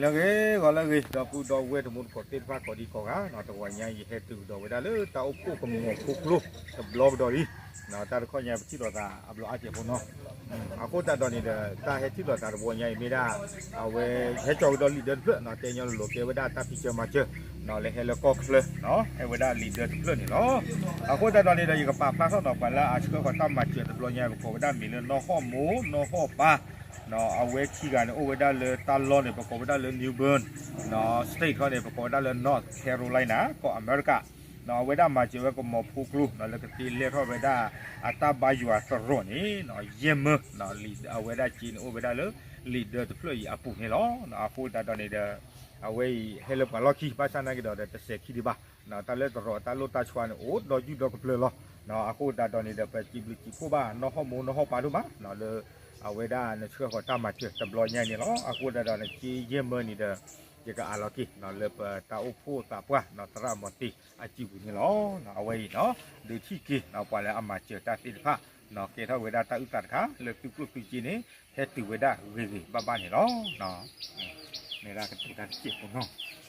လၢအဂ့ၤ ဂီၤလၢအဂ့ၤ ဒီပုၢ်ဒီဝဲၢ်တံၤသကိးသ့ၣ်တဖၣ်ကိးဒံကိးဂၤနီၤ, တဂီၤညါအံၤ ယဟဲတုၤကဒီးဝဲဒၣ်လၢတၢ်အိၣ်ဖှိၣ်ကမီၤဖိကျိတဘျီကဒီးလံနီၤ, တၢ်တခီညါပထံၣ်လိာ်သးအဘျီအါကဲးဖိနီၤ, အဃိသတးဒီးန့ၣ်ဒီး တၢ်ဟဲထံၣ်လိာ်သးတဘျီညါအံၤမ့ၢ်ဒၣ် အဝဲဟဲကၠီၤကဒီးလံာ်ဒၢတဖျၢၣ်နီၤ, တဲညီလိၤလိၤကဲဝဲဒၣ်တၢ်ဖံးစၢၤမၤစၢၤနီၤ, လၢဟဲလၢကီၢ်ချၢနီၤ, ဟဲဝဲဒၣ်လံာ်ဒၢတဖျၢၣ်န့ၣ်လီၤ. အဃိသတးဒီးန့ၣ်ဒီး ယကပာ်ဖျါထီၣ်ဒီးပှၤလၢအဆှၢဃီၤတၢ်မၤစၢၤတဘျီညါ ပကိးဝဲဒၣ်မံၤလၢနီၢ်ဟီၣ်မိၢ် နီၢ်ဟီၣ်ပၢ် အဝဲခံဂၤန့ၣ် အိၣ်ဝဲဒၣ်လၢတၢ်လီၢ်န့ၣ် ပကိးဝဲဒၣ်လၢ New Bern State ခီန့ၣ် ပကိးဝဲဒၣ်လၢ North Carolina ကီၢ်အမဲရကၤ, အဝဲဒၣ်မၤစၢၤဝဲကမီၤဖိကျိ လၢကသ့လဲၢ်ထီၣ်ဝဲဒၣ် အတၢ်ဘါယွၤတရီးန့ၣ် ယဲၢ်မၢ အဝဲဒၣ်စ့န့ၣ် အိၣ်ဝဲဒၣ်လၢလံာ်ဒၢတဖျၢၣ်အံၤအပူၤန့ၣ်လီၤ. အဃိသတးဒီးန့ၣ်ဒီး အဝဲအံၤဟဲလၢပှၤလီၢ်ခံ ဘၣ်ဆၣ်နာ်က့ၤဒီး တစဲးခံဒံးဘၣ်, တၢ်လၢတရီးတၢ်လိၣ်တၢ်ဆှါန့ၣ် အိၣ်ဒီးယူၢ်ဒီးကပျၢၤလီၤ. အဃိသတးဒီးန့ၣ်ဒီး ပစံးဘျုးစံးဖှိၣ်ဘၣ် နီၢ်ဟီၣ်မိၢ်နီၢ်ဟီၣ်ပၢ်ဒိၣ်မး လၢ အဝဲဒၣ်နဆှၢဃီၤတၢ်မၤစၢၤတဘျီညါအံၤန့ၣ်လီၤ. အဃိသတးဒီး နစ့ယဲၢ်မၢန့ၣ်ဒီး ယကအးလီၤက့ၤ လၢပတၢ်အိၣ်ဖှိၣ်သးပှၢ် သရၣ်မီၤတ့အစုပူၤန့ၣ်လီၤ. အဝဲအံၤ ဒုးထံၣ်က့ၤ ပှၤလၢအမၤစၢၤတၢ်သ့ၣ်တဖၣ် ကဲထီၣ်ဝဲဒၣ်တၢ်အုၣ်သးတခါ လၢသုကျိၣ်သုစ့န့ၣ် ဟဲတုၤဝဲဒၣ်ဂ့ၤဂ့ၤဘၣ်ဘၣ်န့ၣ်လီၤ. မ့ၢ်ဒၣ်ကတဲတၢ်တစဲးဖိနီၤ စံး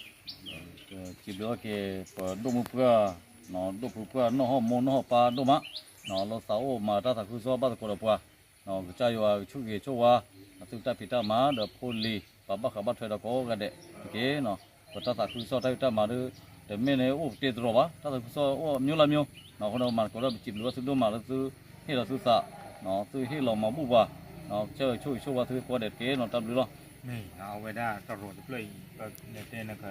ဘျုးအီၤက့ၤ ပဒိၣ်မုၣ်ပှၢ် ဒိၣ်ဖုပှၢ် နီၢ်ဟီၣ်မိၢ်နီၢ်ဟီၣ်ပၢ်ဒိၣ်မး လၢသးအိၣ်မၤတၢ်သးခုကစီၣ်ဘၣ်သကိးဒီးပှၤ ကစၢ်ယွၤကဆိၣ်ဂ့ၤဆိၣ်ဝါ သုတၢ်ဖံးတၢ်မၤဒီးဖိလံၤ ပှၤဘၣ်ဃးဘၣ်ထွဲဒီးကိးဂၤဒဲးတက့ၢ်. ပတၢ်သးခုကစီၣ်တၢ်ဖံးတၢ်မၤဒီး တမ့ၢ်န့ၣ်အိၣ်တ့တရီးဘၣ် တၢ်သးခုကစီၣ်အိၣ်မျိုးလၢမျိုး အဃိဒီးမၤသကိးဒီး ပစံးဘျုးဘၣ်သုဒိၣ်မးလၢသုဟ့ၣ်လီၤသုသး သုဟ့ၣ်လီၤမၤဘူၣ်ပှၤ ကစၢ်ယွၤကဆိၣ်ဂ့ၤဆိၣ်ဝါသုကိးဂၤဒဲးတက့ၢ်နီၤ တၢ်ဘျုးလီၤ. မ့ၢ်အဝဲဒၣ်တရီးတဖျၢၣ်အံၤ ပတဲနက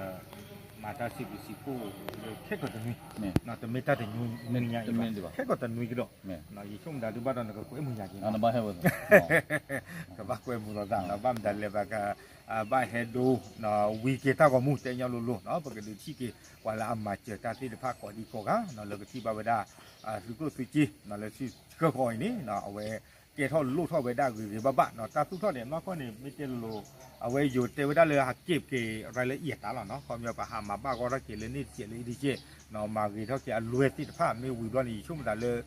မၤတၢ်စံးဘျုးစံးဖှိၣ်လၢခဲကိာ်တနွံ တမ့ၢ်တၢ်တနွံညါအံၤဘၣ် ခဲကိာ်တနွံကဒီး ယဆိကမိၣ်တၢ်ဒုးဘၣ်ဒီးနကကွဲမုာ်ညါက့ၤ ကဘၣ်ကွဲမုာ်လိာ်သး ဘၣ်မတၤလဲၣ် ပက ဘၣ်ဟဲဒိ ဝံၤက့ၤတၢ်ဂီၤမူ တဲညီလိၤလိၤ ပကဒုးထံၣ်က့ၤ ပှၤလၢအမၤစၢၤတၢ်သ့ၣ်တဖၣ်ကိးဒံကိးဂၤ လၢကထံၣ်ဘၣ်ဝဲဒၣ် သုကျိၣ်သုစ့ လၢဆှၢဃီၤအံၤန့ၣ် အဝဲကဲထီၣ်လိၣ်ထီၣ်ဝဲဒၣ်ဂ့ၤဂ့ၤဘၣ်ဘၣ် တၢ်သူၣ်ထီၣ်န့ၣ် နီၢ်ကီၢ်န့ၣ် မ့ၢ်တဲလိၤလိၤ အဝဲယိၤတဲဝဲဒၣ်လၢဟးက့ၤက့ၤရၤလၢအံၤအတၢ်လီၤနီၤ ခီပညီပဟးမၤဘၣ်ဂီၢ်ထီၣ်က့ၤလၢန့ၣ်တစဲးလၢအံၤတစဲး မၤဂ့ၤထီၣ်က့ၤအလွဲၢ်သ့ၣ်တဖၣ် မ့ၢ်ဝံၤဘျီန့ၣ် ယဆိကမိၣ်တၢ်လၢ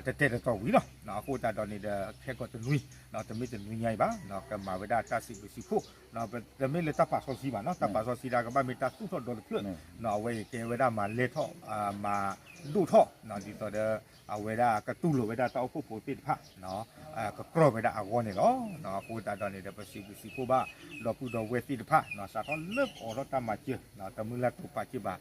တတဲာ်တတီၤဝံၤလီၤ အဃိသတးဒီးန့ၣ်ဒီး ခဲကိာ်တနွံ တမ့ၢ်တနွံညါအံၤဘၣ် ကမၤဝဲဒၣ်တၢ်စံးဘျုးစံးဖှိၣ် တမ့ၢ်လၢတၢ်ပာ်စီဆှံဘၣ်နီၤ တၢ်ပာ်စီဆှံတၢ်ကဘၣ်မ့ၢ်တၢ်သူၣ်ထီၣ်ဒီတဖျၢၣ် အဝဲအံၤကဲဝဲဒၣ်မၤလဲၢ်ထီၣ် မၤဒိၣ်ထီၣ် ဒ်သိးဒီး အဝဲဒၣ်ကတူၢ်လိာ်ဝဲဒၣ်တၢ်အိၣ်ဖှိၣ်ဖိသ့ၣ်တဖၣ် ကကြီၢ်ဝဲဒၣ်အဂီၢ်န့ၣ်လီၤ. အဃိသတးဒီးန့ၣ်ဒီး ပစံးဘျုးစံးဖှိၣ်ဘၣ် ဒီပုၢ်ဒီဝဲၢ်သ့ၣ်တဖၣ် စးထီၣ်လၢပအိးထီၣ်တၢ်မၤစၢၤ တမုၢ်လၢ်တိာ်ပာ်စ့ၢ်ဘၣ်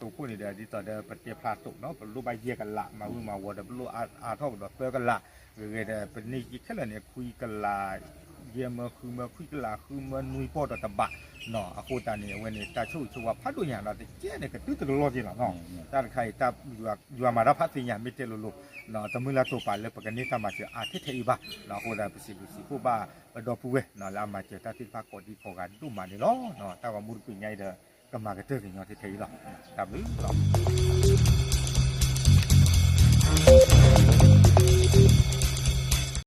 တိာ်ခိၣ်န့ၣ်ဒီး ဒ်သိးဒီးပတဲဖျါတိာ်နီၤ ပလိၣ်ဘၣ်ယဲၢ်ကလး မၤဝံၤမၤဝီၤဒီး ပလိၣ်အါထီၣ်ကဒီးသၢကလး ဂ့ၤဂ့ၤဒီး ပန့ၢ်ယဲၢ်ခဲလၢာ်န့ၣ် ခွံကလး ယဲၢ်မၢ ဃုမၢ ခွံကလး ဃုမၢနွံပီၢ်ဒီးတဘးနီၤ အဃိသတးန့ၣ် အဝဲန့ၣ် တၢ်ဆိၣ်ဂ့ၤဆိၣ်ဝါဖးဒိၣ်ညါနီၤ တကဲန့ၣ် ကတုၤတကလီၢ်က့ၤလီၤနီၤ တၢ်တခါအံၤ ယွၤမၤတၢ်ဖးသ့ၣ်ညါ မ့ၢ်တဲလိၤလိၤ တမုၢ်လၢ်တိာ်ပာ်လၢပကန့ၢ်တၢ်မၤစၢၤအါထဲထဲအံၤဘၣ် အဃိသတး ပစံးဘျုးစံးဖှိၣ်ဘၣ် ပဒီပုၢ်ဝဲၢ် လၢအမၤစၢၤတၢ်သ့ၣ်တဖၣ်ကိးဒံကိးဂၤဒိၣ်မးန့ၣ်လီၤ. တၢ်ဂီၤမူတပူၤညါအံၤဒီး ကမၤကတၢၢ်က့ၤညီထဲထဲအံၤလီၤ. တၢ်ဘျုးလီၤ.